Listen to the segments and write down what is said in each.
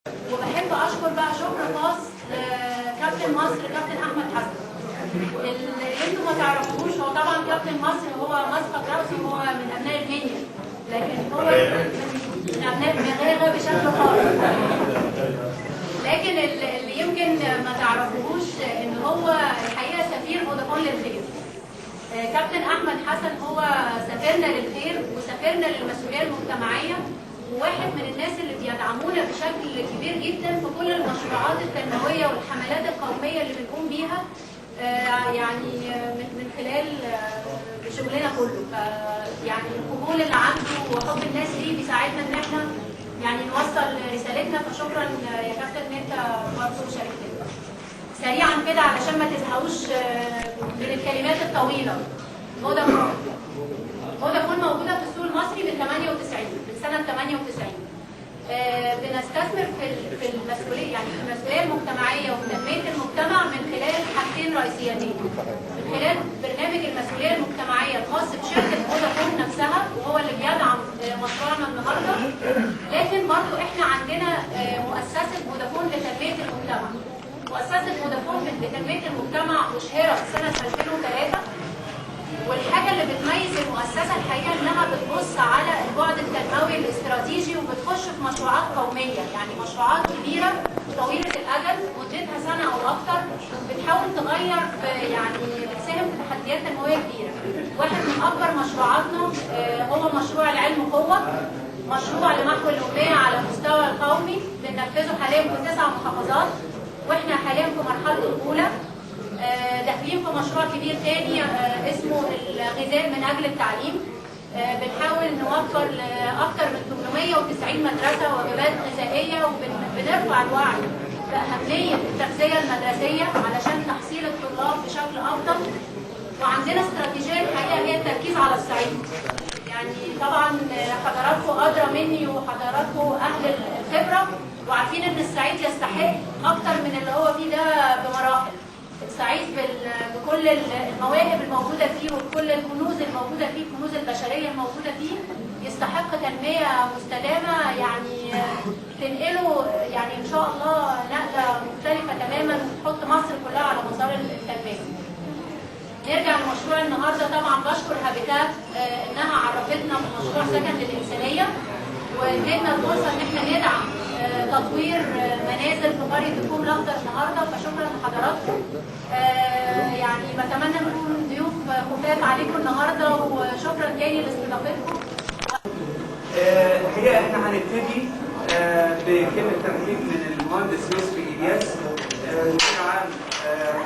وبحب اشكر بقى شكر خاص لكابتن مصر كابتن احمد حسن. اللي انتوا ما تعرفوهوش هو طبعا كابتن مصر هو مسقط راسه، هو من ابناء المنيا، لكن هو من ابناء المغاغه بشكل خاص. لكن اللي يمكن ما تعرفوهوش ان هو الحقيقة سفير فودافون للخير. كابتن احمد حسن هو سفيرنا للخير وسفيرنا للمسؤولية المجتمعية، وواحد من الناس اللي بيدعمونا بشكل كبير جدا في كل المشروعات التنموية والحملات القومية اللي بنقوم بيها، يعني من خلال شغلنا كله. يعني القبول اللي عنده وحب الناس ليه بيساعدنا ان احنا يعني نوصل رسالتنا. فشكرا يا كابتن ان انت برضه شاركتنا. سريعا كده علشان ما تزهقوش من الكلمات الطويلة، فودافون موجودة في السوق المصري من 98، من سنة 98. بنستثمر في المسؤولية، يعني في المسؤولية المجتمعية وتنميه المجتمع من خلال حاجتين رئيسيتين، من خلال برنامج المسؤولية المجتمعية الخاص بشركه فودافون نفسها، وهو اللي بيدعم مشروعنا النهارده. لكن برضو احنا عندنا مؤسسة فودافون لتنميه المجتمع. مؤسسة فودافون لتنميه المجتمع اشهرت سنة 2003، والحاجة اللي بتميز المؤسسة الحقيقة انها بتبص على البعد التنموي الاستراتيجي وبتخش في مشروعات قومية، يعني مشروعات كبيرة طويلة الاجل مدتها سنة او اكتر، بتحاول تغير في يعني بتساهم في تحديات تنموية كبيرة. واحد من اكبر مشروعاتنا هو مشروع العلم قوة، مشروع لمحو الامية على المستوى القومي، بننفذه حاليا في 9 محافظات، واحنا حاليا في مرحلته الاولى. داخلين في مشروع كبير تاني اسمه الغذاء من اجل التعليم. بنحاول نوفر لاكثر من 890 مدرسه وجبات غذائية، وبنرفع الوعي باهمية التغذية المدرسية علشان تحصيل الطلاب بشكل افضل. وعندنا استراتيجية الحقيقة هي التركيز على الصعيد. يعني طبعا حضراتكم ادرى مني وحضراتكم اهل الخبرة وعارفين ان الصعيد يستحق اكتر من اللي هو فيه ده بمراحل. الصعيد بكل المواهب الموجودة فيه وبكل الكنوز الموجودة فيه، الكنوز البشرية الموجودة فيه، يستحق تنمية مستدامة يعني تنقله يعني ان شاء الله نقله مختلفة تماما وتحط مصر كلها على مسار التنمية. نرجع لمشروع النهارده. طبعا بشكر هابيتات انها عرفتنا بمشروع سكن للانسانية وادتنا الفرصة ان احنا ندعم تطوير منازل في قرية الكوم الاخضر النهارده، فشكرا لحضراتكم. يعني بتمنى نكون ضيوف خفاف عليكم النهارده، وشكرا تاني لاستضافتكم. الحقيقة احنا هنبتدي بكلمه ترحيب من المهندس يسري الياس، مدير عام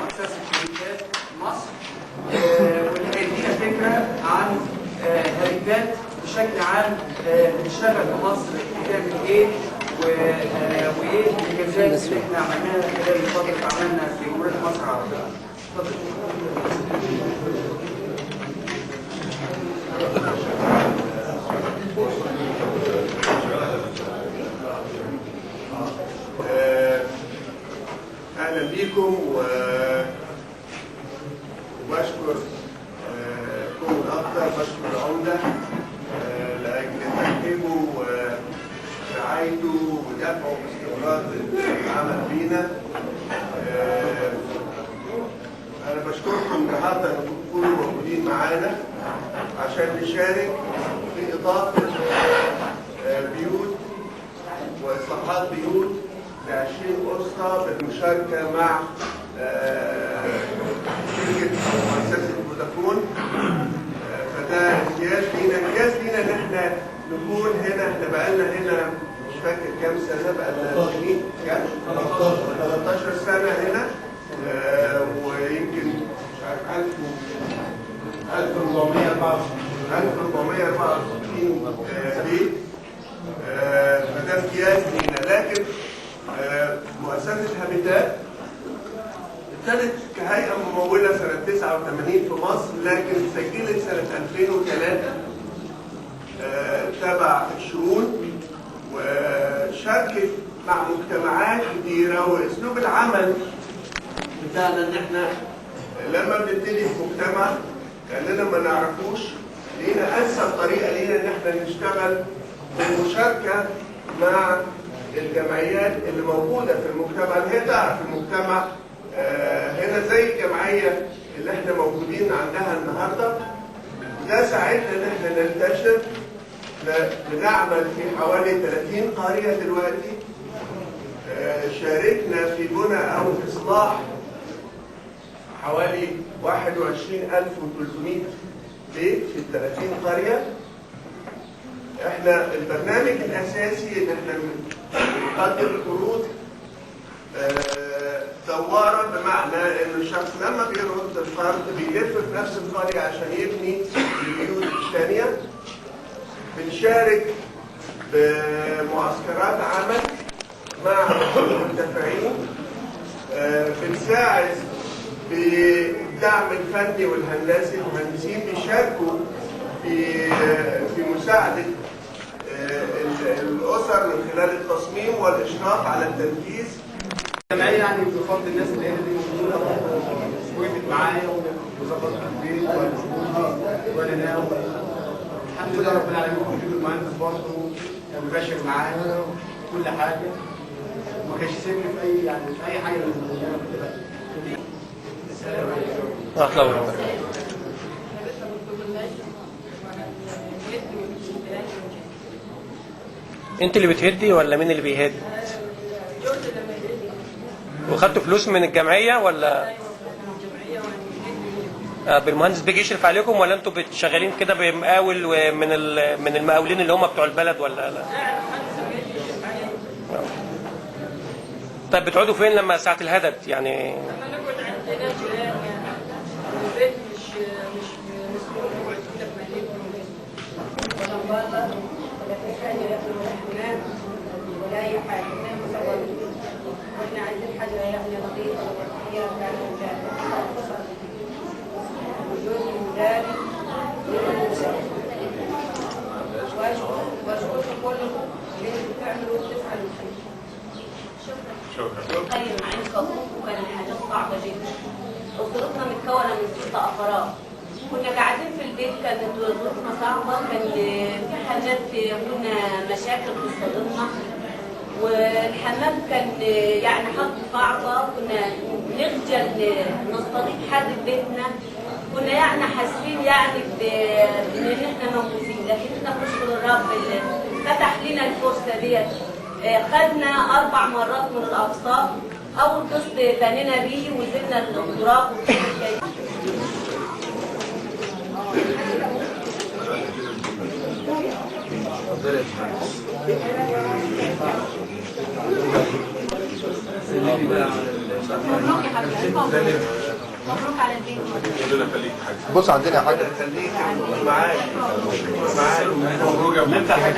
مؤسسة هابيتات مصر، واللي هيدينا فكرة عن هابيتات بشكل عام بتشتغل في مصر، بتعمل ايه وايه الانجازات اللي احنا عملناها خلال فترة عملنا في جمهورية مصر العربية. اتفضل. اهلا بيكم، وبشكر كوم الاخضر، بشكر العمدة لاجل ترحيبه ورعايته ودفعه باستمرار للعمل بينا. انا بشكركم النهارده انكم تكونوا موجودين معانا عشان نشارك في اضافه بيوت واصلاحات بيوت ل 20 اسره بالمشاركة مع شركة او مؤسسة فودافون. فده امتياز لينا، امتياز لينا ان احنا نكون هنا. احنا بقالنا هنا مش فاكر كام سنة، بقالنا سنين، كام؟ 13 سنة هنا، ويمكن مش عارف 1464 بيت. فده امتياز لينا. لكن مؤسسة هابيتات ابتدت كهيئة ممولة سنة 89 في مصر، لكن سجلت سنة 2003 تبع الشؤون، وشاركت مع مجتمعات كتيرة. واسلوب العمل بتاعنا ان احنا لما بنبتدي في مجتمع كاننا ما نعرفوش، لينا انسب طريقة لينا ان احنا نشتغل بالمشاركة مع الجمعيات اللي موجودة في المجتمع، اللي هي تعرف المجتمع هنا، زي الجمعية اللي احنا موجودين عندها النهارده. ده ساعدنا ان احنا ننتشر. بنعمل في حوالي 30 قرية دلوقتي. شاركنا في بناء او اصلاح حوالي 21300 بيت في 30 قرية. احنا البرنامج الاساسي ان احنا بنقدم قروض دواره، بمعنى ان الشخص لما بيرد القرض بيلف في نفس القرية عشان يبني البيوت الثانية. بنشارك بمعسكرات عمل مع المنتفعين، بنساعد بالدعم الفني والهندسي. المهندسين بيشاركوا في مساعدة الأسر من خلال التصميم والإشراف على التنفيذ. الجمعية يعني بفضل الناس اللي هنا دي موجودة وقفت معايا وظبطت البيت وانا الحمد لله رب العالمين. وجود المهندس برضه كان مباشر معايا كل حاجة، وما كانش سيبني في أي يعني في أي حاجة من اللي أنا كنت بعملها. السلام عليكم. ورحمة الله وبركاته. انت اللي بتهدي ولا مين اللي بيهد؟ وخدتوا فلوس من الجمعية ولا؟ بالمهندس بيجي يشرف عليكم ولا انتوا شغالين كده بمقاول ومن من المقاولين اللي هم بتوع البلد ولا لا؟ طيب بتقعدوا فين لما ساعة الهدد يعني؟ لما نقعد عندنا جيران يعني البيت مش مسكون، نقعد كده في مهلتنا ولا مبالغ ولا في حاجة، ولا حمام ولا أي حاجة، واحنا عايزين حاجة يعني نظيفة وصحية وجوزي وولادي. وأشكركم كلكم اللي انتوا بتعملوا وبتفعلوا فيه. شكرا. قرية عين كابوك وكان الحاجات صعبة جدا. أسرتنا متكونة من 6 أفراد. كنا قاعدين في البيت، كانت ظروفنا صعبة، كان في حاجات، كنا مشاكل بتصادمنا، والحمام كان يعني حالته صعبة، كنا نخجل نستضيف حد في بيتنا، كنا يعني حاسين يعني بإن احنا موجودين، لكن احنا بنشكر الرب اللي فتح لنا الفرصة ديت. خدنا 4 مرات من الأقساط، أول قسط بنينا بيه وزدنا التراب. مبروك يا حبيبي، مبروك على البيت. بص عندنا يا حاج. خليك معاك معاك. مبروك يا حاج.